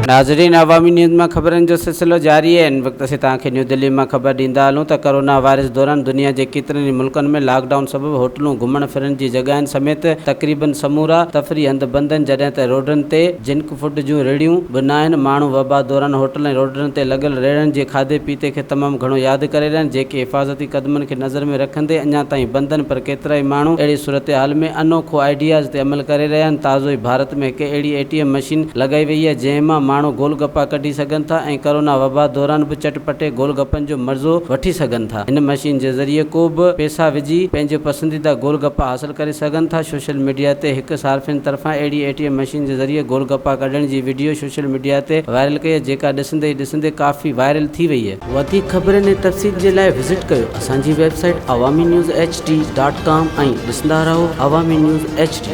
ناظرين عوامي نيوز مان خبرن جو سلسلو جاري آهي ان وقت اسين توهان کي نيو دلي مان خبر ڏيندا هلون ته ڪرونا وائرس دوران دنيا جي ڪيترن ئي ملڪن ۾ لاڪ ڊائون سبب هوٽلون گهمڻ ڦرڻ جي جڳهين سميت تقريبن سمورا تفريحي هنڌ بند آهن جڏهن ته روڊن تي جنڪ فوڊ جون ريڙهيون به ناهن ماڻهو وبا دوران هوٽل ۽ روڊن تي لڳل ريڙهن جي کاڌي پيتي کي تمام گهڻو ياد ڪري رهيا آهن جيڪي حفاظتي قدمن کي نظر ۾ رکندي اڃا تائين بند آهن پر ڪيترائي ماڻهو اهڙي صورتحال ۾ انوکو آئيڊياز تي عمل ڪري رهيا آهن تازو ئي ڀارت ۾ هڪ اهڙي اي ٽي ايم مشين لڳائي وئي آهي جنهن مان ماڻهو گول گپا ڪڍي سگهن ٿا ۽ ڪرونا وبا دوران به چٽ پٽي گول گپن جو مزو وٺي سگهن ٿا. هن مشين جي ذريعي ڪو به پيسا وجهي پنهنجو پسنديده گول گپا حاصل ڪري سگهن ٿا. سوشل ميڊيا تي هڪ صارفين طرفان اهڙي اي ٽي ايم مشين جي ذريعي گول گپا ڪڍڻ جي وڊيو سوشل ميڊيا تي وائرل ڪئي جيڪا ڏسندي ئي ڏسندي ڪافي وائرل ٿي وئي. وڌيڪ خبرن ۽ تفصيل جي لاء وزٽ ڪيو اسان جي website Awami news H D dot com ۽ ڏسندا رهو عوامي نيوز ايڇ ڊي.